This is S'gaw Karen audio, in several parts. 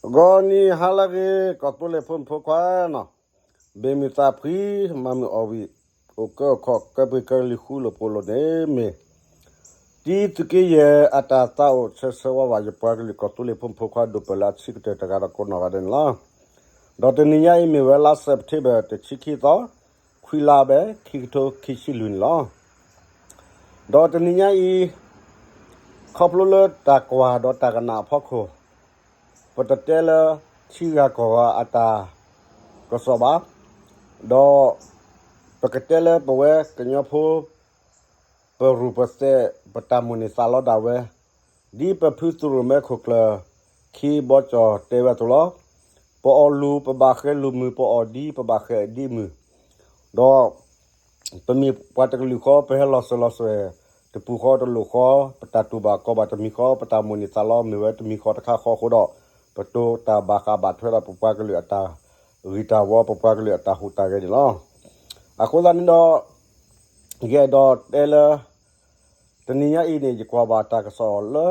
ဂီၤနံၤဟါလၢအဂ့ၤ ကီၢ်သူလ့ၤဖိမုၣ်ဖိခွါနီၤ, ဘၣ်မုာ်သးဖှံ, မၤမုာ်အီၣ်ဝံၣ်, အိၣ်ကၢအိၣ်ခီၣ် ကၢပှ့ၤကၢလံၤဃူလိာ်ဖိးလိာ်န့ၣ်မ့ၢ် တံသုးက့ယဲၢ်အတၢ်သးအိၣ်ဆၢဆၢဝါဝါ ယပှၤကလုာ်ကီၢ်သူလ့ၤဖိမုၣ်ဖိခွါ ဒိၣ်ပၢၢ်လၢအဆံးကတၢၢ်တဂၤဒီးကိးနီၢ်ဂၤဒဲးန့ၣ်လီၤ. ဒီးတနံၤညါအံၤမ့ၢ်ဝဲလါ September တဆံခံသီ, ခွံလါဘဲ ခံကထိခံဆံလွံၢ်န့ၣ်လီၤ. ဒီးတနံၤညါအံၤ ခီဖျိလၢတၢ်ကွၢ်ဒီးတၢ်ကနၣ်အဖီခိၣ်, ပတတဲလၢထံဂၤကီၢ်ဂၤအတၢ်ကစီၣ်ဘၣ်, ဒီးပကတဲလၢပဝဲကညီဖိ ပရူၢ်ပသဲး ပတၢ်မိၣ်န့ၢ်သးလီဒၣ်ဝဲ, ဒ်ပဖုသူရိၣ်မဲခိၣ်ကျၢၢ် ခံဘီကၠီၣ်တဲဝဲအသိးလီၤ. ပအီၣ်လူၤပဘၣ်ဃဲၤလူၤမုၢ်, ပအီၣ်ဒံပဘၣ်ဃဲၤဒံမုၢ်, ဒီး ပမ့ၢ်ပှၤတကလုာ်ဃီ ပဟဲလီၤစၢၤလီၤသွဲၣ်တပူၤဃီတလိၣ်ဃီ, ပတၢ်တူၢ်ဘၣ်ခီၣ်ဘၣ်တမံၤဃီ, ပတၢ်မိၣ်န့ၢ်သးလီမ့ၢ်ဝဲတမံၤဃီတခါဃီအဃိဒီး, ပတိၢ်တၢ်ဘၣ်ဃးဘၣ်ထွဲဒီးပပှၤကလုာ်အတၢ်ဂ့ၢ်တၢ်ဝီ, ပပှၤကလုာ်အတၢ်ဟူးတၢ်ဂဲၤန့ၣ်လီၤ. အဃိသတးန့ၣ်ဒီး ယအဲၣ်ဒိးတဲလၢ တနံၤညါအံၤန့ၣ် ယကွၢ်ဘၣ်တၢ်ကစီၣ်လၢ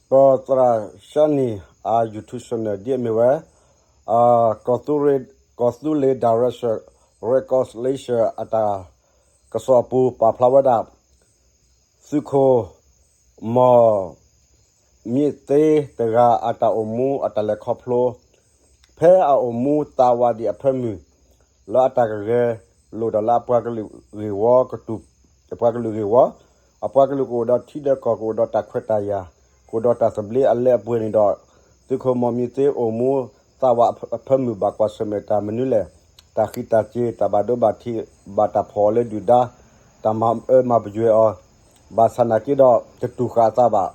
ပသရၣ်ၡါနံၣ်အ YouTube channel ဒ်အမ့ၢ်ဝဲ ကီၢ်သူလ့ၤ Direction Reconciliation အတၢ်ကစီၣ်အပူၤ ပာ်ဖျါဝဲဒၣ် သုးခိၣ် မီၢ်မံသ့တဂၤအတၢ်အိၣ်မူအတၢ်လဲၤခီဖျိ ဖဲအအိၣ်မူသးဝးဒံးအဖၢမုၢ် လၢအတၢ်ကဂဲၤလိာ်ဒီးလၢအပှၤကလုာ်ဂ့ၢ်ဝီကတူၢ် အပှၤကလုာ်ဂ့ၢ်ဝီ, အပှၤကလုာ်ကအိၣ်ဒီးထံဒီးကီၢ် ကအိၣ်ဒီးတၢ်ခွဲးတၢ်ယာ် ကအိၣ်ဒီးတၢ်သဘျ့အလဲအပှဲၤန့ၣ်ဒီး သုးခိၣ်မီၢ်မံသ့အိၣ်မူသးဝးအဖၢမုၢ်ဘၣ်ကွၢ်ဆၢၣ်မဲာ်တၢ်မနုၤလဲၣ်, တၢ်ဃံးတၢ်စ့ၤ တၢ်ဘၣ်ဒိဘၣ်ထံး ဘၣ်တၢ်ဖီၣ်အီၤလၢဒုၣ်ဒါ, တၢ်မၤအၢမၤပယွဲအီၤ, ဘၣ်ဆၣ်နာ်က့ဒီး တတူၢ်ဃာ်အသးဘၣ်,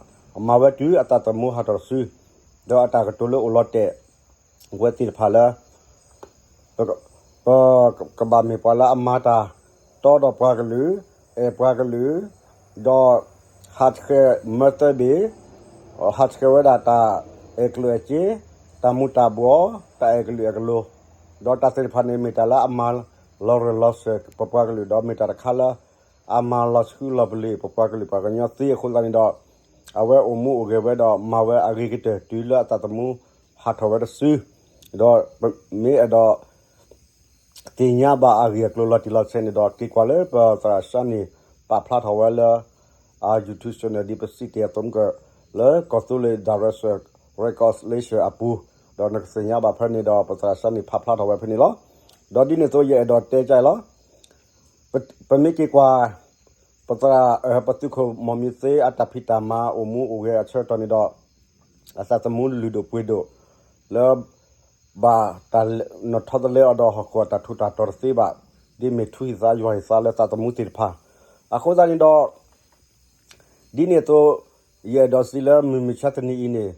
မၤဝဲတုၤအသးသမူဟးထီၣ်တစု ဒီးအတၢ်ကတိၤလၢအိၣ်လီၤတဲာ် ဝဲသ့ၣ်တဖၣ်လၢ ပကဘၣ်မ့ၢ်ပှၤလၢအမၤတၢ်တီဒီးပှၤကလုာ်, အဲၣ်ပှၤကလုာ်, ဒီးဟးဆှဲးမၢသၢဘ့ၣ်, ဟးဆှဲးဝဲဒၣ်တၢ်အဲၣ်ကျိၣ်အဲၣ်စ့, တၢ်မူၤတၢ်ဘှီး, တၢ်အဲၣ်ကလုာ်အဲၣ်ကလိၤ, ဒီးတၢ်သ့ၣ်တဖၣ်န့ၣ် မ့ၢ်တၢ်လၢအမၤလီၤရၢၢ်လီၤစၢၤပပှၤကလုာ် ဒီးမ့ၢ်တၢ်တခါလၢ အမၤလီၤဆှုလီၤပလ့ၤပပှၤကလုာ်ပှၤကညီသ့အဃိသတးန့ၣ်ဒီး အဝဲအိၣ်မူအိၣ်ဂဲၤဝဲဒီးမၤဝဲအဂ့ၤကတၢၢ် တုၤလၢအသးသမူဟးထီၣ်ဝဲတစု, ဒီးမ့ၢ်အဲၣ်ဒိး သ့ၣ်ညါဘၣ်အဂ့ၢ်အကျိၤလီၤတံၢ်လီၤဆဲးန့ၣ်ဒီး က့ၤကွၢ်လၢပသရၣ်ၡါနံၣ်ပာ်ဖျါထီၣ်ဝဲလၢ အ YouTube channel ဒ်ပစံးတ့ၢ်အသိးမုၢ်ကၢၢ် လၢကီၢ်သူလ့ၤ Direction Reconciliation အပူၤ, ဒီးနကသ့ၣ်ညါဘၣ်ဖဲန့ၣ်ဒီး ပသရၣ်ၡါနံၣ်ဖးဖျါထီၣ်ဝဲဖဲန့ၣ်လီၤ. ဒီးဒ်န့ၣ်အသိးယအဲၣ်ဒိးတဲကၠဲလီၤ. ပမ့ၢ်က့ၤကွၢ် ပသရၣ် ပသုးခိၣ်မီၢ်မံသ့အတၢ်ဖံးတၢ်မၤအိၣ်မူအိၣ်ဂဲၤအဆၢကတီၢ်န့ၣ်ဒီး အသးသမူလုၢ်ဒိၣ်ပှ့ၤဒိၣ် လၢ ဘၣ်တၢ်နထီတလဲအီၤဒီးဟီၣ်ခိၣ်အတၢ်ထူးတၢ်တီၤတသ့ဘၣ်, ဒ်မ့ၢ်ထူဟံၣ်သးယွၤဟံၣ်သးလၢသးသမူသ့ၣ်တဖၣ်, အဃိသတးန့ၣ်ဒီး ဒ်န့ၣ်အသိး ယအဲၣ်ဒိးစံးလၢမုၢ်မဆါတနံၤအံၤန့ၣ်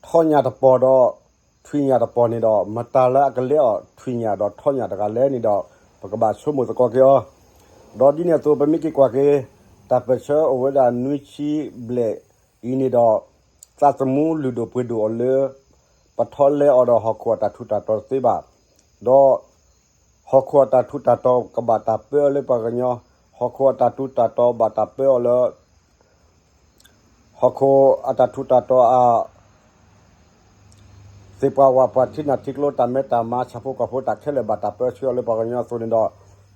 ထီညၣ်တပီၢ်ဒီး ထွံၣ်ညၣ်တပီၢ်န့ၣ်ဒီး မတၤလၢအကလဲအီၤ ထွံၣ်ညၣ်ဒီးထီညၣ်တဂၤလဲၣ်န့ၣ်ဒီး ပကဘၣ်ဆိကမိၣ်သကိးက့ၤအီၤ, ဒီးဒ်န့ၣ်အသိး ပမ့ၢ်က့ၤကွၢ်က့ၤ တၢ်ပၢၢ်ဆၢအိၣ်ဝဲဒၣ်နွံဆံဘျဲၣ်အံၤန့ၣ်ဒီး သးသမူလုၢ်ဒိၣ်ပှ့ၤဒိၣ်အီၤလၢ ပထီလဲအီၤဒီးဟီၣ်ခိၣ်အတၢ်ထူးတၢ်တီၤတသ့ဘၣ်, ဒီး ဟီၣ်ခိၣ်အတၢ်ထူးတၢ်တီၤကဘၣ်တၢ်ပၢအီၤလၢပှၤကညီ, ဟီၣ်ခိၣ်အတၢ်ထူးတၢ်တီၤဘၣ်တၢ်ပၢအီၤလၢ ဟီၣ်ခိၣ်အတၢ်ထူးတၢ်တီၤအ သ့ၣ်ပှၢ်ဝၣ်ပှၢ်ထံနၢ်ထံကျိတၢ်မဲတၢ်မါ ဆၣ်ဖိကီၢ်ဖိတၢ်ခဲလၢာ် ဘၣ်တၢ်ပၢဆှၢအီၤလၢပှၤကညီအသိးန့ၣ်ဒီး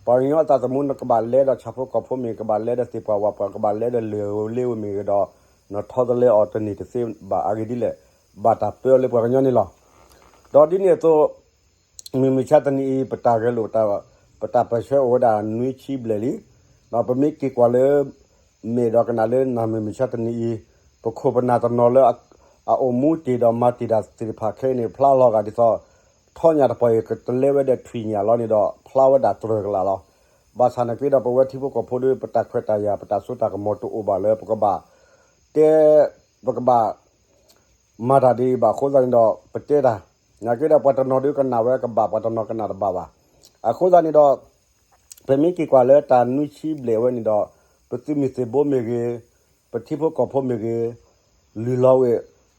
ပှၤကညီအသးသမူနကဘၣ်လဲဒီးဆၣ်ဖိကီၢ်ဖိမ့ၢ်ဂ့ၤ ကဘၣ်လဲဒီးသ့ၣ်ပှၢ်ဝၣ်ပှၢ် ကဘၣ်လဲဒီးလၢၢ်လ့ဝဲမ့ၢ်ဂ့ၤဒီး နထီတလဲအီၤတန့ၢ်တသ့ဘၣ်အဂ့ၢ်ဒ်လဲၣ် ဘၣ်တၢ်ပၢအီၤလၢပှၤကညီန့ၣ်လီၤ. ဒီးဒ်န့ၣ်အသိး မုၢ်မဆါတနံၤအံၤ ပတၢ်ဂဲၤလိာ် ပတၢ်ပၢၢ်ဆၢအိၣ်ဝဲဒၣ်နွံဆံဘျဲၣ်လံ, ဒီးပမ့ၢ်က့ၤကွၢ်လၢ မဲာ်ဒီးကနၣ်လၢနၤမုၢ်မဆါတနံၤအံၤ ပခိၣ်ပနၢ်တနီၤလၢ အအိၣ်မူတ့ၢ်ဒီးမၤတ့ၢ်တၢ်သ့ၣ်တဖၣ်ခဲအံၤန့ၣ် ဖျါလီၤဂာ်ဒ်သိး ထီညၣ်တပီၢ်အံၤကတလဲဝဲဒီးထွံၣ်ညၣ်လီၤန့ၣ်ဒီး ဖျါဝဲဒၣ်တြၢၢ်ကလာ်လီၤ. ဘၣ်ဆၣ်နာ်က့ဒီး ပဝဲထံဖိကီၢ်ဖိဒီး ပတၢ်ခွဲးတၢ်ယာ် ပတၢ်စိတၢ်ကမီၤတအိၣ်ဘၣ်လၢ ပကဘၣ်တဲ ပကဘၣ် မၤတၢ်ဒ်အံၤဘၣ်အဃိသတးန့ၣ်ဒီး ပတဲတၢ် နာ်က့ဒီး ပှၤတနီၤဒုးကနၣ်ဝဲကဘၣ် ပှၤတနီၤကနၣ်တဘၣ်ဘၣ်. အဃိသတးန့ၣ်ဒီး ပမ့ၢ်က့ၤကွၢ်လၢတၢ်နွံဆံဘျဲၣ်ဝဲန့ၣ်ဒီး ပသုးမုၢ်သံၣ်ဘိမ့ၢ်ဂ့ၤ, ပထံဖိကီၢ်ဖိမ့ၢ်ဂ့ၤ, လုၢ်လီၤဝဲ,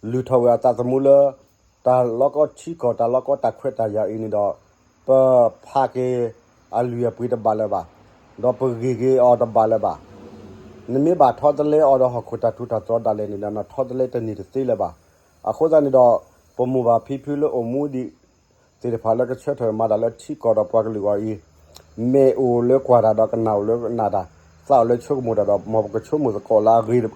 လုၢ်ထီၣ်ဝဲအသးသမူလၢ တၢ်လီၢ်ကီထံကီၢ် တၢ်လီၢ်ကီတၢ်ခွဲးတၢ်ယာ်အံၤန့ၣ်ဒီး ပဖးက့ၤအလုၢ်အပှ့ၤတဘၣ်လၢၤဘၣ်, ဒီးပဂ့ၤက့ၤအီၤတဘၣ်လၢၤဘၣ်. နမ့ၢ်ဘၣ်ထီတလဲအီၤဒီးဟီၣ်ခိၣ်တၢ်ထူးတၢ်တီၤဒၣ်လဲာ်န့ၣ်ဒီး နထီတလဲတန့ၢ်တသ့လၢၤဘၣ်. အဃိသတးန့ၣ်ဒီး ပမိၢ်ပၢ်ဖံဖုလၢအိၣ်မူဒံးသ့ၣ်တဖၣ်လၢကဆၢထၢၣ်မၤတၢ်လၢထံကီၢ်ဒီးပှၤကလုာ်အဂီၢ်အံၤ, မဲာ်အိၣ်လၢကွၢ်တၢ်ဒီးကနၣ်အိၣ်လၢကနၣ်တၢ်, သးအိၣ်လၢဆိကမိၣ်တၢ်ဒီး မ်ပကဆိကမိၣ်သကိးလၢအဂ့ၤ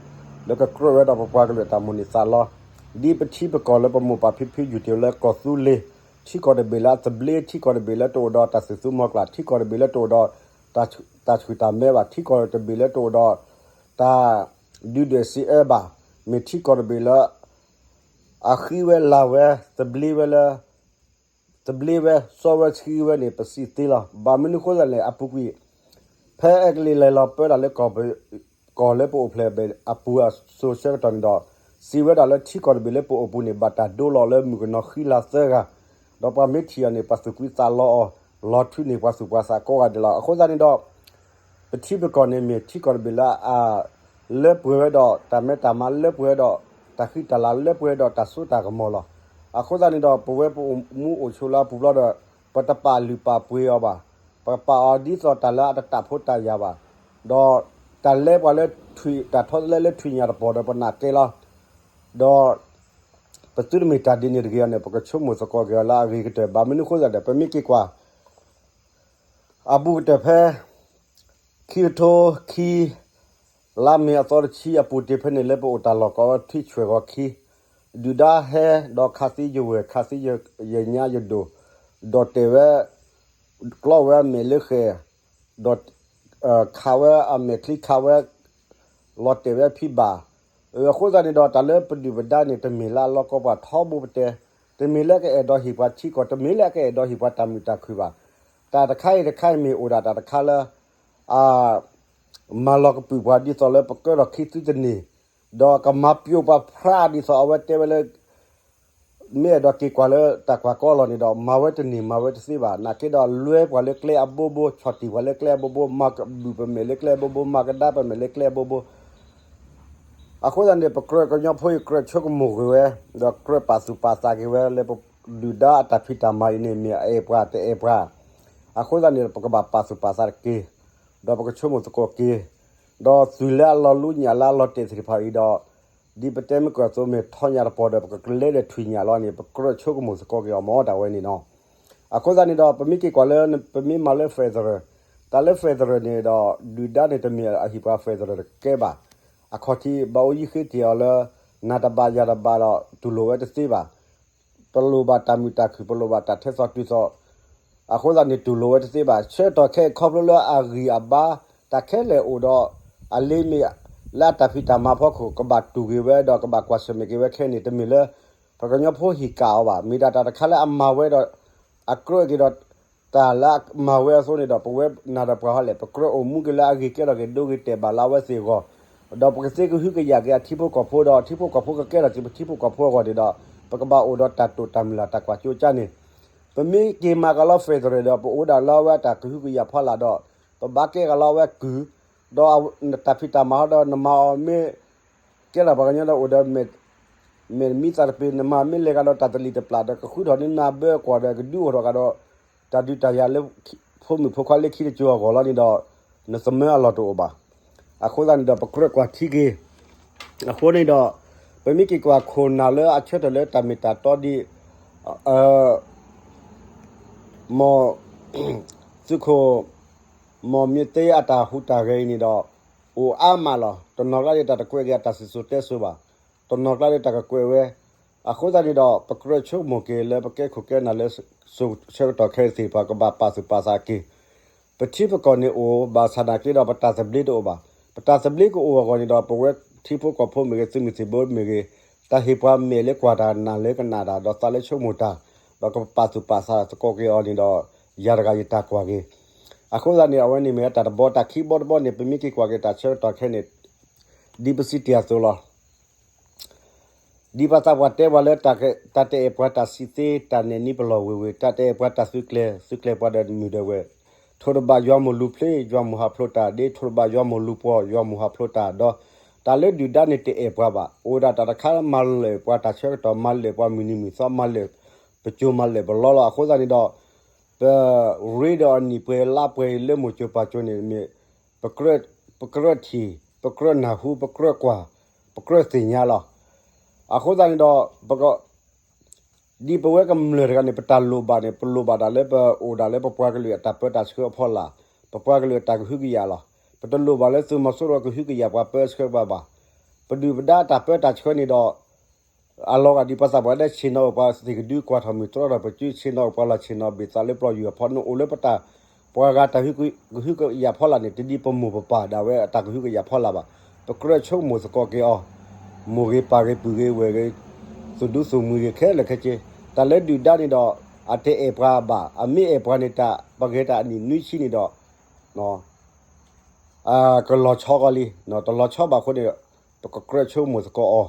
လၢကကြၢးဝဲဒီးပပှၤကလုာ်အတၢ်မိၣ်န့ၢ်သးလီ, ဒ်ပထံပကီၢ်လၢပမိၢ်ပၢ်ဖံဖုယူၤတ့ၢ်လၢကီၢ်သူလ့ၤ, ထံကီၢ်တဘ့ၣ်လၢအသဘျ့, ထံကီၢ်တဘ့ၣ်လၢတအိၣ်ဒီးတၢ်သူၣ်သူမီၤကျၢ်, ထံကီၢ်တဘ့ၣ်လၢတအိၣ်ဒီး တၢ်ဆှုၣ်တၢ်မဲဘၣ်, ထံကီၢ်တဘ့ၣ်လၢတအိၣ်ဒီး တၢ်ဒုၣ်ဒွဲၣ်စံးအၢဘၣ်, မ့ၢ်ထံကီၢ်တဘ့ၣ်လၢ အဃံဝဲလၤဝဲ, သဘျ့ဝဲလၢ, သဘျ့ဝဲ, စီဝဲဆှံဝဲန့ၣ် ပစံးသ့လီၤ. ဘၣ်မနုၤဃိသတးလဲၣ် အပူၤကွံာ် ဖဲအဲကလံးလဲၤလီၤပၢတၢ်လၢ ကီၢ်လၢပအိၣ်ဖျဲၣ်အပူၤအစိၤဆၢကတီၢ်န့ၣ်ဒီး, စံးဝဲဒၣ်လၢထံကီၢ်တဘ့ၣ်လၢပအိၣ်ပူၤန့ၣ် ဘၣ်တၢ်ဒိလီၤလၢမုၣ်ကနီၤဃံလၤသၢဂၤ, ဒီးပှၤမ့ၢ်ထံၣ်အီၤန့ၣ် ပှၤသူၣ်ကွံသးလီအီၤ, လီၤထွံန့ၢ်ပှၤသူၣ်ပှၤသးကိးဂၤဒဲးလီၤ. အဃိသတးန့ၣ်ဒီး ပထံပကီၢ်န့ၣ်မ့ၢ်ထံကီၢ်တဘ့ၣ်လၢအ လၢပှဲၤဝဲဒီးတၢ်မဲတၢ်မါ, လၢပှဲၤဝဲဒီးတၢ်ဃံတၢ်လၤ, လၢပှဲၤဝဲဒီးတၢ်စိတၢ်ကမီၤလီၤ. အဃိသတးန့ၣ်ဒီး ပဝဲပအိၣ်မူအိၣ်ဆိးလၢအပူၤဘျီဒီး ပတပာ်လုၢ်ပာ်ပှ့ၤအီၤဘၣ်. ပကပာ်အီၤဒ်သိးတၢ်လၢအတတၢ်ဖိတၢ်ယာ်ဘၣ်. ဒီးတၢ်လဲပှၤလၢထွံၣ်, တၢ်ထီလဲလၢထွံၣ်ညၣ်တပီၤဒီးပနာ်ကဲလီၤ. ဒီး ပသုတမ့ၢ်တၢ်ဒ်န့ၣ်တဂ့ၤအီၤန့ၣ် ပကဆိကမိၣ်သကိးက့ၤအီၤလၢအဂ့ၤကတၢၢ်. ဘၣ်မနုၤဃိသတးဒီး ပမ့ၢ်က့ၤကွၢ် အဘူးကတၢၢ်ဖဲ ခံကထိခံ လါမ့ၤအသီတဆံအပူၤတ့ၢ်ဖဲန့ၣ် လၢပအိၣ်တၢ်လီၢ်ကိးဝဲထံဆွဲၣ်ဂီၤခံ, ဒုၣ်ဒါဟဲဒီးခးသံယဝဲၢ် ခးသံယညါယဒိၣ်, ဒီးတဲာ်ဝဲ ကျီဝဲအမဲာ်လၢဃဲၣ်, ဒီး ခးဝဲအမဲာ်ချံခးဝဲ လီၤတဲာ်ဝဲဖံဘၣ်. အဃိသတးန့ၣ်ဒီး တၢ်လၢပဒုၣ်ပဒါန့ၣ် တမ့ၢ်လၢအလီၤကီပှၤထီဘိပတဲ, တမ့ၢ်လၢကအဲၣ်ဒိးဟ့ၣ်ပှၤထံကီၢ်, တမ့ၢ်လၢအကအဲၣ်ဒိးဟ့ၣ်ပှၤတၢ်မုာ်တၢ်ခုၣ်ဘၣ်. တၢ်တခါအံၤတခါအံၤမ့ၢ်အိၣ်ဒၣ်တၢ်တခါလၢ အ မၤလီၤကပုာ်ပှၤဒ်သိးလၢပကၢထီၣ်ခံသုတန့ၢ်, ဒီးကမၤပျိာ်ပှၤဖျါဒ်သိးအဝဲတဲဝဲလၢ မ့ၢ်အဲၣ်ဒိးက့ၤကွၢ်လၢတၢ်ကွၢ်ကီလီၤန့ၣ်ဒီး မၤဝဲတန့ၢ်မၤဝဲတသ့ဘၣ်. နာ်က့ဒီးလွဲပှၤလၢကျဲအဘိဘိ, ဆီၣ်တံၢ်ပှၤလၢကျဲအဘိဘိ, မၤကဘူၣ်ပမဲာ်လၢကျဲအဘိဘိ, မၤကဒါပမဲာ်လၢကျဲအဘိဘိ. အဃိသတးန့ၣ် ပကြၢးကညီဖိအံၤ ကြၢးဆိကမိၣ်ဂ့ၤဝဲ, ဒီးကြၢးပာ်သူၣ်ပာ်သးက့ၤဝဲလၢပဒုၣ်ဒါအတၢ်ဖံးတၢ်မၤအံၤန့ၣ် မ့ၢ်အအဲၣ်ပှၤတအဲၣ်ပှၤ. အဃိသတးန့ၣ် ပကဘၣ်ပာ်သူၣ်ပာ်သးတက့ၢ်, ဒီးပကဆိကမိၣ်သကိးက့ၤ, ဒီးတုၤလၢအလီၤလူညၣ်လၢအလီၤတဲာ်သ့ၣ်တဖၣ်အံၤဒီး ဒ်ပတဲမ့ၢ်ကၢၢ်အသိး မ့ၢ်ထီညၣ်တပီၤဒီး ပကကလဲဒီးထွံၣ်ညၣ်လီၤန့ၣ် ပကြၢးဆိကမိၣ်သကိးက့ၤအီၤမ့ၢ်တၢ်ဝဲန့ၣ်နီၤ. အဃိသတးန့ၣ်ဒီး ပမ့ၢ်က့ၤကွၢ်လၢ ပမ့ၢ်မၤလၢ federal, တၢ်လၢ federal န့ၣ်ဒီး ဒုၣ်ဒါန့ၣ်တမ့ၢ်အဟ့ၣ်ပှၤ federal တကဲဘၣ်. အခီၣ်ထံးဘၣ်အိၣ်ယံၤဃ့တ့ၢ်အီၤလၢ နၤတဘၣ်ယၤတဘၣ်ဒီး တူၢ်လိာ်ဝဲတသ့ဘၣ်. ပလိၣ်ဘၣ်တၢ်မုာ်တၢ်ခုၣ် ပလိၣ်ဘၣ်တၢ်ထဲသိးတုၤသိး အဃိသတးန့ၣ် တူၢ်လိာ်ဝဲတသ့ဘၣ်. ဆၢကတီၢ်ခဲအံၤခီဖျိလၢအဂံၢ်အဘါ တၢ်ခဲလၢာ်အိၣ်ဒီး အလ့မ့ၢ်လၢအတၢ်ဖံးတၢ်မၤအဖီခိၣ် ကဘၣ်တူၢ်က့ၤဝဲဒီး ကဘၣ်ကွၢ်ဆၢၣ်မဲာ်က့ၤဝဲခဲအံၤန့ၣ် တမ့ၢ်လၢ ပကညီဖိဟ့ၣ်ကၣ်အီၤဘၣ်. မ့ၢ်ဒၣ်တၢ်တခါလၢအမၤဝဲဒီး အကြၢးက့ၤဒီး တၢ်လၢအမၤဝဲအသိးန့ၣ်ဒီး ပဝဲနၤဒီးပှၤဟီလဲၣ် ပကြၢးအိၣ်မူက့ၤလၢအဂ့ၤကဲထီၣ်က့ၤဒိဂ့ၤတဲာ်ဘၣ်လၢအဝဲသ့ၣ်အဂီၢ်, ဒီးပကသ့ကဟုကယာ်က့ၤအထံဖိကီၢ်ဖိဒီး အထံဖိကီၢ်ဖိကကဲထီၣ်က့ၤပထံဖိကီၢ်ဖိအဂီၢ်န့ၣ်ဒီး ပကဘၣ်အိၣ်ဒီးတၢ်တိာ်တၢ်မုၢ်လၢ်တၢ်ကွၢ်ကၠိကၠါန့ၣ် ပမ့ၢ်က့ၤမၤကလီ federal ဒီး ပအိၣ်ဒၣ်လၢအဝဲအတၢ်ကဟုကယာ်ဖီလာ်ဒီး ပဘၣ်ကဲကလီအဝဲကုၢ်, ဒီးတၢ်ဖံးတၢ်မၤဟီဒီး နမၤအီၤမ့ၢ် ကဲထီၣ်ပှၤကညီဒီးအိၣ်ဒီး မဲာ်မံသးတပ့ၤ နမၤမ့ၢ်လဲၤကဒီးတၢ်တလံၣ်တပျၢ်ဒီး ကဃုထီၣ်န့ၢ်နၤဘၢအကွီၢ်ဒီး ကဒုးအိၣ်ထီၣ်ကဒီး တၢ်ဒုးတၢ်ယၤလၢ ဖိမုၣ်ဖိခွါလၢခံတစိၤအဂီၢ်လီၤန့ၣ်ဒီး နသမၢအလီၢ်တအိၣ်ဘၣ်. အဃိသတးန့ၣ်ဒီး ပကြၢးကွၢ်ထံက့ၤ အဃိန့ၣ်ဒီး ပမ့ၢ်က့ၤကွၢ်ခိၣ်နၢ်လၢအဆၢထၢၣ်လၢတၢ်မ့ၢ်တၢ်တီဒ် မ် သုးခိၣ် မီၢ်မ့ၢ်သ့အတၢ်ဟူးတၢ်ဂဲၤအံၤန့ၣ်ဒီး အိၣ်အါမးလီၤ. တနီၤကျါဒီးတၢ်တကွဲးက့ၤအတၢ်စံၣ်စိၤတဲစိၤဘၣ်, တနီၤကျါဒီးတၢ်ကကွဲးဝဲ. အဃိသတးန့ၣ်ဒီး ပကြၢးဆိကမိၣ်က့ၤလၢပကဲခိၣ်ကဲနၢ်လၢ ဆၢကတီၢ်ခဲအံၤသ့ၣ်တဖၣ် ကဘၣ်ပာ်သူၣ်ပာ်သးက့ၤ ပထံပကီၢ်န့ၣ်အိၣ် ဘၣ်ဆၣ်နာ်က့ဒီး ပတၢ်သဘျ့တအိၣ်ဘၣ်. ပတၢ်သဘျ့ကအိၣ်အဂီၢ်န့ၣ်ဒီး ပဝဲထံဖိကီၢ်ဖိမ့ၢ်ဂ့ၤ သုးမုၢ်သံၣ်ဘိမ့ၢ်ဂ့ၤ တၢ်ဟ့ၣ်ပှၤမဲာ်လၢကွၢ်တၢ် နၢ်လၢကနၣ်တၢ် ဒီးသးလၢဆိကမိၣ်တၢ် ဒီးကပာ်သူၣ်ပာ်သးသကိးက့ၤအီၤန့ၣ်ဒီး ယၤတဂၤယတၢ်ကွၢ်က့ၤ. အဃိသတးန့ၣ် အဝဲန့ၣ်မ့ၢ်တၢ်တဘီ တၢ်ခံဘီတဘီန့ၣ် ပမ့ၢ်က့ၤကွၢ်က့ၤတၢ်ဆၢကတီၢ်ခဲအံၤန့ၣ် ဒ်ပစံးတ့ၢ်အသိးလီၤ. ဒ်ပှၤသးပှၢ်တဲပှၤလၢ တၢ်တအဲၣ်ပှၤတၢ်စံးသ့ တၢ်နဲၣ်နံပလီၢ်ဝ့ၢ်ဝ့ၢ် တၢ်တအဲၣ်ပှၤတၢ်သုးကျဲၤ သုးကျဲၤပှၤဒီးမုၢ်ဒီးဝဲၢ်, ထိးတဘၣ်ယွၤမိၢ်လူၤဖျ့ ယွၤမိၢ်ဟးဖျိးတၢ် ဒ်ထိးတဘၣ်ယွၤမိၢ်လူၤပှီၢ် ယွၤမိၢ်ဟးဖျိးတၢ်ဒီး တၢ်လၢဒုၣ်ဒါန့ၣ်တအဲၣ်ပှၤဘၣ်. အိၣ်ဒၣ်တၢ်တခါလၢမၤလၢာ်ပှၤတၢ်ဆၢကတီၢ် မၤလၢာ်ပှၤမုၢ်နံၤမုၢ်သီ မၤလၢာ်ပစိၤမၤလၢာ်ပလီလီၤ. အဃိသတးန့ၣ်ဒီး ပရ့ဒီးအနံၣ်ပှဲၤလါပှဲၤလၢမိၢ်စိၤပၢ်စိၤန့ၣ်မ့ၢ် ပကြၢးထံၣ် ပကြၢးနၢ်ဟူ ပကြၢးကွၢ် ပကြၢးသ့ၣ်ညါလီၤ. အဃိသတးန့ၣ်ဒီး ပက ဒ်ပဝဲကမျၢၢ်တဂၤန့ၣ် ပတၢ်လိၣ်ဘၣ်န့ၣ် ပလိၣ်ဘၣ်ဒၣ်လၢပအိၣ်ဒၣ်လၢပပှၤကလုာ်အတၢ်ပၢတၢ်ဆှၢအဖီလာ်, ပပှၤကလုာ်အတၢ်ကဟုကယာ်လီၤ. ပတလိၣ်ဘၣ်လၢသုးမီၤစိရိၤကဟုကယာ်ပှၤပၢဆှၢပှၤဘၣ်. ပဒုၣ်ပဒါတၢ်ပၢတၢ်ဆှၢန့ၣ်ဒီး အလီၤဂာ်ဒ်ပှၤသးပှၢ်လၢဆ့ၣ်နီၤအိၣ်ပှၤသ့ၣ်ကဒုကွၢ်ထီၣ်မုၢ်တြီထီၣ်ပစု ဆ့ၣ်နီၤအိၣ်ပှၤလီၢ်ဆ့ၣ်နီၤဘ့ၣ်သးလၢပျီယုၢ်အဖီ နအိၣ်လၢပတၢ် ပှၤဂၤတၢ်ကဟုကယာ်ဖီလာ်န့ၣ် တဒ်ပမိၢ်ပပၢ်ဒၣ်ဝဲအတၢ်ကဟုကယာ်ဖီလာ်ဘၣ်. ပကြၢးဆိကမိၣ်သကိးက့ၤအီၤ, မိၢ်ဂ့ၤပၢ်ဂ့ၤပုၢ်ဂ့ၤဝဲၢ်ဂ့ၤ, သူၣ်ဒူသူၣ်မှံၤဂ့ၤခဲလၢာ်ခဲဆ့, တၢ်လၢဒုၣ်ဒါန့ၣ်ဒီး အတအဲၣ်ပှၤဘၣ်, အမ့ၢ်အဲၣ်ပှၤန့ၣ်တၢ် ပဂဲၤတၢ်အနံၣ်နွံဆံန့ၣ်ဒီး ကလီၤဆီကီးလံ, တလီၤဆီဘၣ်အဃိန့ၣ် ပကကြၢးဆိကမိၣ်သကိးအီၤ.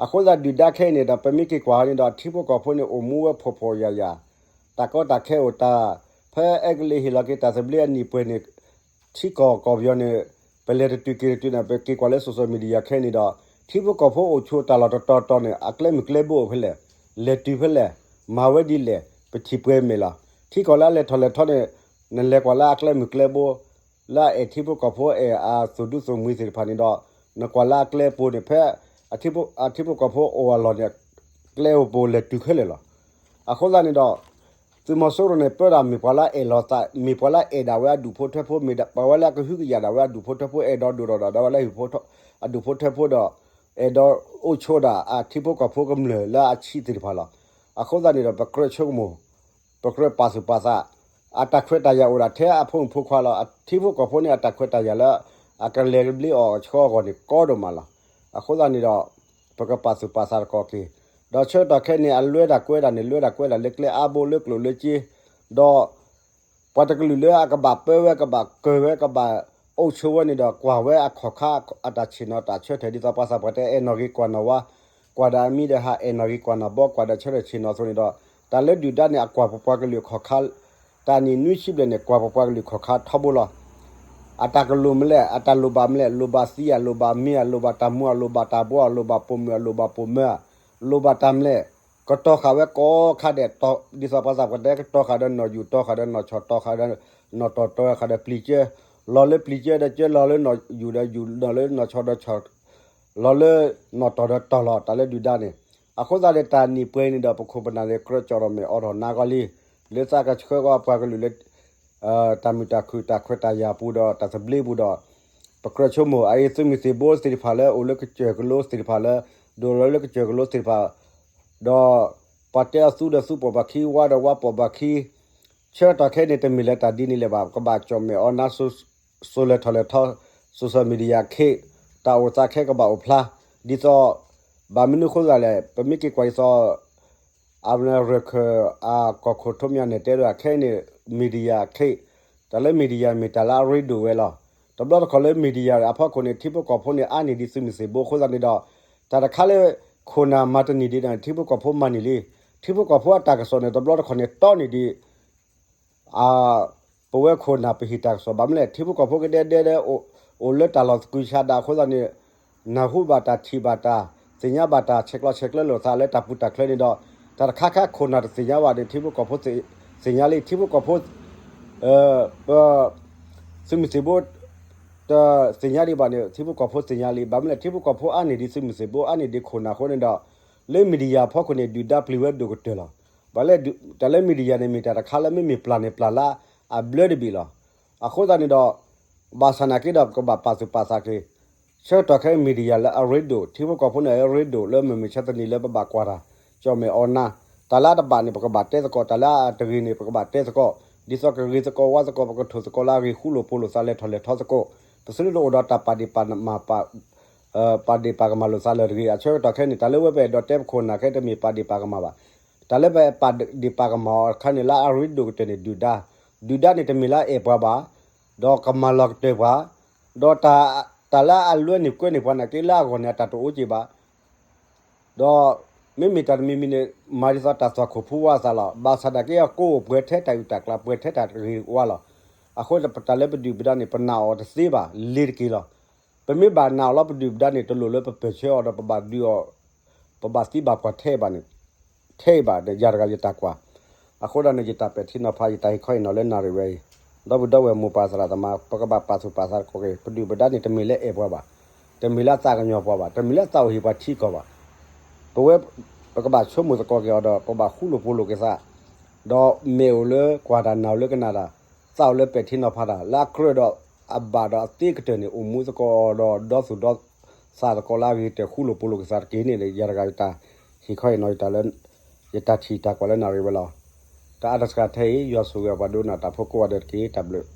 အဃိသတးဒုၣ်ဒါခဲအံၤန့ၣ်ဒီး ပမ့ၢ်က့ၤကွၢ်န့ၣ်ဒီး ထံဖိကီၢ်ဖိန့ၣ် အိၣ်မူဝဲဖှီၣ်ဖှီၣ်ယာ်ယာ်, တၢ်ကီတၢ်ခဲအိၣ်တၢ်, ဖဲအဲကလံးဟ့ၣ်လီၤက့ၤတၢ်သဘျ့အနံၣ်ပှဲၤန့ၣ် ထံကီၢ်ကီၢ်ပယီၤန့ၣ် ပလဲၤတတုၤက့ၤတတုၤန့ၣ် ပက့ၤကွၢ်လၢ social media ခဲအံၤန့ၣ်ဒီး ထံဖိကီၢ်ဖိအိၣ်ဆိးတၢ်လီၢ်တတီၤတီၤန့ၣ် အကျဲမုၢ်ကျဲဘိအိၣ်ဖဲလဲၣ်, လဲၤတုၤဖဲလဲၣ်, မၤဝဲဒ်လဲၣ်, ပထံၣ်ပှဲၤမဲာ်လီၤ. ထံကီၢ်လၢအလဲၤထီၣ်လဲၤထီန့ၣ် နလဲၤကွၢ်လၢအကျဲမုၢ်ကျဲဘိ လၢအအဲၣ်ထံဖိကီၢ်ဖိအဲၣ်အသူၣ်ဒူသူၣ်မှံၤသ့ၣ်တဖၣ်န့ၣ်ဒီး နကွၢ်လၢအကျဲပူၤန့ၣ် ဖဲအထံဖိကီၢ်ဖိအိၣ်အလီၢ်န့ၣ် ကျဲအိၣ်ပူၤလဲၤတုၤခဲလၢာ်လီၤ. အဃိသတးန့ၣ်ဒီး သုးမီၤစိရိၤန့ၣ် ပၢဒၣ်မ့ၢ်ပှၤလၢအဲၣ်လီၤသး, မ့ၢ်ပှၤလၢအဲၣ်ဒၣ်ဝဲအဒူၣ်ဖိထၢဖိ, မ့ၢ်ပှၤဝဲလၢအကဟုကယာ်ဒၣ်ဝဲအဒူၣ်ဖိထၢဖိ, အဲၣ်ဒိးဒိၣ်ထီၣ်ဒၣ်ဝဲလၢအဒူၣ်ဖိထၢဖိဒီး အဲၣ်ဒိးအိၣ်ဆိးဒၣ်အထံဖိကီၢ်ဖိကမျၢၢ်လၢအဆံးသ့ၣ်တဖၣ်လီၤ. အဃိသတးန့ၣ်ဒီး ပကြၢးဆိကမိၣ် ပကြၢးပာ်သူၣ်ပာ်သး, အတၢ်ခွဲးတၢ်ယာ်အိၣ်ဒၣ်ထဲအဖိမုၣ်ဖိခွါလီၤ. ထံဖိကီၢ်ဖိန့ၣ် အတၢ်ခွဲးတၢ်ယာ်လၢ အကလဲၤဘျ့အီၣ်အဆှီအဂီၢ်န့ၣ် ကီဒိၣ်မးလီၤ. အဃိသတးန့ၣ်ဒီး ပကပာ်သူၣ်ပာ်သးသကိးက့ၤ, ဒီးဆၢကတီၢ်ခဲအံၤန့ၣ် အလွဲတၢ်ကွဲတၢ်န့ၣ် လွဲတၢ်ကွဲတၢ်လၢကျဲအါဘိ လၢကျိၣ်လၢစ့, ဒီး ပှၤတကလုာ်လၢအကဘၣ်ပၢဝဲ ကဘၣ်ကၢၤဝဲ ကဘၣ်အိၣ်ဆိးဝဲန့ၣ်ဒီး ကွၢ်ဝဲအခီၣ်ခါ အတၢ်ဆ့ၣ်နီၤတၢ်ဆၢထၢၣ် ဒ်သိးပှၤသးပှၢ်တဲ အဲၣ်နီၣ်ဂ့ၤကွၢ်နီၣ်ဝါ, ကွၢ်ဒီးအမံၤဒီးဟး အဲၣ်နီၣ်ဂ့ၤကွၢ်နီၣ်ဘီ ကွၢ်ဒီးဆၢထၢၣ်ဆ့ၣ်နီၤအသိးန့ၣ်ဒီး တၢ်လၢဒုၣ်ဒါန့ၣ် အကွၢ်ပပှၤကလုာ်အခီၣ်ခါ, တၢ်နံၣ်နွံဆံဘျဲၣ်န့ၣ် ကွၢ်ပပှၤကလုာ်အခီၣ်ခါထီဘိလီၤ. အတၢ်ကလိၣ်မလဲၣ်, အတၢ်လိၣ်ဘၣ်မလဲၣ်, လိၣ်ဘၣ်သံဧါ, လိၣ်ဘၣ်မ့ၢ်ဧါ, လိၣ်ဘၣ်တၢ်မူဧါ, လိၣ်ဘၣ်တၢ်ဘှီဧါ, လိၣ်ဘၣ်ပိာ်မုၣ်ဧါ, လိၣ်ဘၣ်ပိာ်မၢၤဧါ, လိၣ်ဘၣ်တၢ်မလဲၣ်, ကတီၤဃာ်ဝဲကိးခါဒဲး, ဒ်သိးပှၤသးပှၢ်တဲ ကတီၤဃာ်ဒီးနီၣ်ယူၣ်, တီၤဃာ်ဒီးနီၣ်ဆီၣ်, တီၤဃာ်ဒီးနီၣ်တီၢ်, တီၤဃာ်ဒီးပျံၤကၢ, လီၤလၢပျံၤကၢဒီးကၢ, လီၤလၢနီၣ်ယူၣ်ဒီးယူၣ်, လီၤလၢနီၣ်ဆီၣ်ဒီးဆီၣ်, လီၤလၢနီၣ်တီၢ်ဒီးတီၢ်လီၤ. တၢ်လၢဒုၣ်ဒါန့ၣ် အဃိသတးဒီး တၢ်နံၣ်ပှဲၤန့ၣ်ဒီး ပခိၣ်ပနၢ်န့ၣ် ကြၢးကၠီၣ်ထီၣ်မဲာ်အိးထီၣ်နါဂီၢ်လံ, လၢသးကဆှၢကီးပှၤကလုာ်လၢ တၢ်မုာ်တၢ်ခုၣ် တၢ်ခွဲးတၢ်ယာ်ပူၤဒီးတၢ်သဘျ့ပူၤဒီး ပကြၢးဆိကမိၣ် အအံၤသုးမုၢ်သံၣ်ဘိသ့ၣ်တဖၣ်လၢအိၣ်လၢကစၢၢ်ကလိသ့ၣ်တဖၣ်လၢ ဒိၣ်လီၤလၢကစၢၢ်ကလိသ့ၣ်တဖၣ် ဒီး ပှၤတဲအီၤသူဒီးသူပိာ်ဘၣ်ခံ ဝါဒီးဝါပိာ်ဘၣ်ခံ ဆၢကတီၢ်ခဲအံၤန့ၣ် တမ့ၢ်လၢတၢ်ဒ်န့ၣ်လၢၤဘၣ်. ကဘၣ်ကၠီၣ်မဲာ်အိးနါ စိၤလဲၤထီၣ်လဲၤထီ social media ခဲ တၢ်အိၣ်သးခဲကဘၣ်အိၣ်ဖျါ ဒ်သိး ဘၣ်မနုၤအဃိသတးလဲၣ် ပမ့ၢ်က့ၤကွၢ်ဒ်သိး အဝဲရခၢၣ်အကီၢ်ခိၣ်ထိးမၠၣ်နဲၣ်တဲဒီး ခဲအံၤန့ၣ် media ခဲ တၢ်လၢ media မ့ၢ်တၢ်လၢအရ့ဒိၣ်ဝဲလီၤ. တဘျီတခီၣ်လၢ media အဖီခိၣ်န့ၣ် ထံဖိကီၢ်ဖိန့ၣ် အါန့ၢ်ဒံးသုးမုၢ်သံၣ်ဘိအဃိသတးန့ၣ်ဒီး တၢ်တခါလၢ ခိၣ်နၢ်မၤတန့ၢ်ဒံးန့ၣ် ထံဖိကီၢ်ဖိမၤန့ၢ်လံ. ထံဖိကီၢ်ဖိအတၢ်ကစီၣ်န့ၣ် တဘျီတခီၣ်န့ၣ် တီန့ၢ်ဒံး ပဝဲခိၣ်နၢ်ပဟ့ၣ်တၢ်ကစီၣ် ဘၣ်မနုၤလဲၣ် ထံဖိကီၢ်ဖိကဒဲဒဲဒဲ အိၣ်လၢတၢ်လီၢ်သကုၤဆးဒးအဃိသတးန့ၣ် နၢ်ဟူဘၣ်တၢ်ထံၣ်ဘၣ်တၢ် သ့ၣ်ညါဘၣ်တၢ်ဆဲးကျိးဆဲးကျၢလိာ်သးလၢတၢ်ပူၤတၢ်ချၢန့ၣ်ဒီး တၢ်တခါခါခိၣ်နၢ်တသ့ၣ်ညါဘၣ်န့ၣ် ထံဖိကီၢ်ဖိသ့ၣ်ညါလံ ထံဖိကီၢ်ဖိ ပ သုးမုၢ်သံၣ်ဘိ တသ့ၣ်ညါဒံးဘၣ်န့ၣ် ထံဖိကီၢ်ဖိသ့ၣ်ညါလံ. ဘၣ်မနုၤလဲၣ် ထံဖိကီၢ်ဖိအါန့ၢ်ဒံးသုးမုၢ်သံၣ်ဘိ အါန့ၢ်ဒံးခိၣ်နၢ်အဃိန့ၣ်ဒီး လၢ media အဖီခိၣ်န့ၣ် ဒုၣ်ဒါပျံၤဝဲဒိၣ်ကတၢၢ်လီၤ. ဘၣ်လၢ တၢ်လၢ media န့ၣ် မ့ၢ်တၢ်တခါလၢမ့မ့ၢ်ပျၢ်န့ၣ်ပျၢ်လၢအဘျၢတဘ့ၣ်လီၤ. အဃိသတးန့ၣ်ဒီး ဘၣ်ဆၣ်နာ်က့ဒီး ပကဘၣ်ပာ်သူၣ်ပာ်သးက့ၤ ဆၢကတီၢ်ခဲအံၤ media လၢအရ့ဒိၣ် ထံဖိကီၢ်ဖိန့ၣ်အရ့ဒိၣ် လၢမုၢ်မဆါတနံၤလၢပဘၣ်ကွၢ်တၢ် ကၠီၣ်မဲာ်အိးနါ တၢ်လၢအတဘၣ်န့ၣ် ပကဘၣ်တဲသကိး တၢ်လၢအတဂ့ၤန့ၣ် ပကဘၣ်တဲသကိး ဒ်သိးကဂ့ၤသကိးဝါသကိး ပကထိၣ်သကိးလၢအဂ့ၤ ဃူလိာ်ဖိးလိာ်သး လဲၤထီၣ်လဲၤထီသကိး ပသုတအိၣ်ဒီးတၢ်ပာ်ဒ့ၣ်ပာ်မၤ ပာ်ဒ့ၣ်ပာ်ကမၣ်လိာ်သးလၢၤတဂ့ၤ. အဆၢကတီၢ်ခဲအံၤန့ၣ် တၢ်လၢဝဲပအဲၣ်ဒိးတဲပခိၣ်နၢ်ခဲ တမ့ၢ်ပာ်ဒ့ၣ်ပာ်ကမၣ်ဘၣ်. တၢ်လၢပပာ်ဒ့ၣ်ပာ်ကမၣ်အီၤတခါန့ၣ် လၢအရ့ဒိၣ်ကတၢၢ်န့ၣ် ဒုၣ်ဒါ, ဒုၣ်ဒါန့ၣ် တမ့ၢ်လၢအအဲၣ်ပှၤဘၣ်, ဒီးကမၤလီၤကတၢၢ်ပှၤ, ဒီးတၢ်လၢအလွဲန့ၣ်ကွဲန့ၢ်ပှၤနာ်က့ လၢအဂီၢ်န့ၣ် အတၢ်တအိၣ်က့ၤဘၣ် ဒီးမ့မ့ၢ်တၢ်တမံၤမံၤန့ၣ် မၤဒ်သိးတၢ်သွၣ်ခိၣ်ဖူဝါအသးလီၤ. ဘၣ်ဆၣ်နာ်က့အကိးအိၣ်ပှဲၤထဲတၢ်အုၣ်တၢ်ကျၢၤ ပှဲၤထဲတၢ်ဂ့ၤဝါလီၤ. အဃိတၢ်လၢပဒုၣ်ပဒါန့ၣ် ပနာ်အီၤတသ့ဘၣ် လ့ၤတက့ၢ်လီၤ. ပမ့ၢ်ဘၣ်နာ်အီၤလီၤ ပဒုၣ်ပဒါန့ၣ် တလိၣ်လၢပပၢၢ်ဆၢအီၤဒီးပဘၣ်ဒုးအီၤ ပဘၣ်သံဘၣ်ပှၢ်ထဲဘၣ်န့ၣ် ထဲအံၤဘၣ် ယၤတဂၤယတၢ်ကွၢ်. အဃိဒၣ်န့ၣ် ယတၢ်ပဲာ်ထံနီၤဖး ယတၢ်ဟ့ၣ်ခီဟ့ၣ်နီၤလၢနၣ်ရံၣ်ဝဲအံၤ ဒီပုၢ်ဒီဝဲၢ်မိၢ်ပၢ်သရၣ်သမါ ပကဘၣ်ပာ်သူၣ်ပာ်သးသကိးက့ၤ ပဒုၣ်ပဒါန့ၣ် တမ့ၢ်လၢအဲၣ်ပှၤဘၣ်, တမ့ၢ်လၢအသးကညီၤပှၤဘၣ်, တမ့ၢ်လၢအသးအိၣ်ဟ့ၣ်ပှၤထံကီၢ်ဘၣ်. ပဝဲ ပကဘၣ်ဆိကမိၣ်သကိးက့ၤအီၤဒီး ပဘၣ်ဃူလိာ်ဖိးလိာ်က့ၤသး, ဒီးမဲာ်အိၣ်လၢကွၢ်တၢ် နာ်အိၣ်လၢကနၣ်တၢ်, သးအိၣ်လၢပဲာ်ထံနီၤဖးတၢ် လၢအကြၢးဒီး အဘၣ်ဒီးအသ့ကတၢၢ်န့ၣ် အိၣ်မူသကိးဒီး ဒီသူၣ်ဒီသးသကိးလၢအဂ့ၤကတၢၢ် ဃူလိာ်ဖိးလိာ်က့ၤသးတက့ၢ်န့ၣ် ယၤတဂၤယတၢ်ဟ့ၣ်ခီဟ့ၣ်နီၤယတၢ်လၢ ယတၢ်ထံၣ်တၢ်ကွၢ်လၢနၣ်ရံၣ်ဝဲလီၤ. တၢ်အါတစှၤထဲအံၤ ယွၤဆိၣ်ဂ့ၤပှၤဒိကနၣ်တၢ်ဖိကိးဂၤဒဲးတက့ၢ်. တၢ်ဘျုး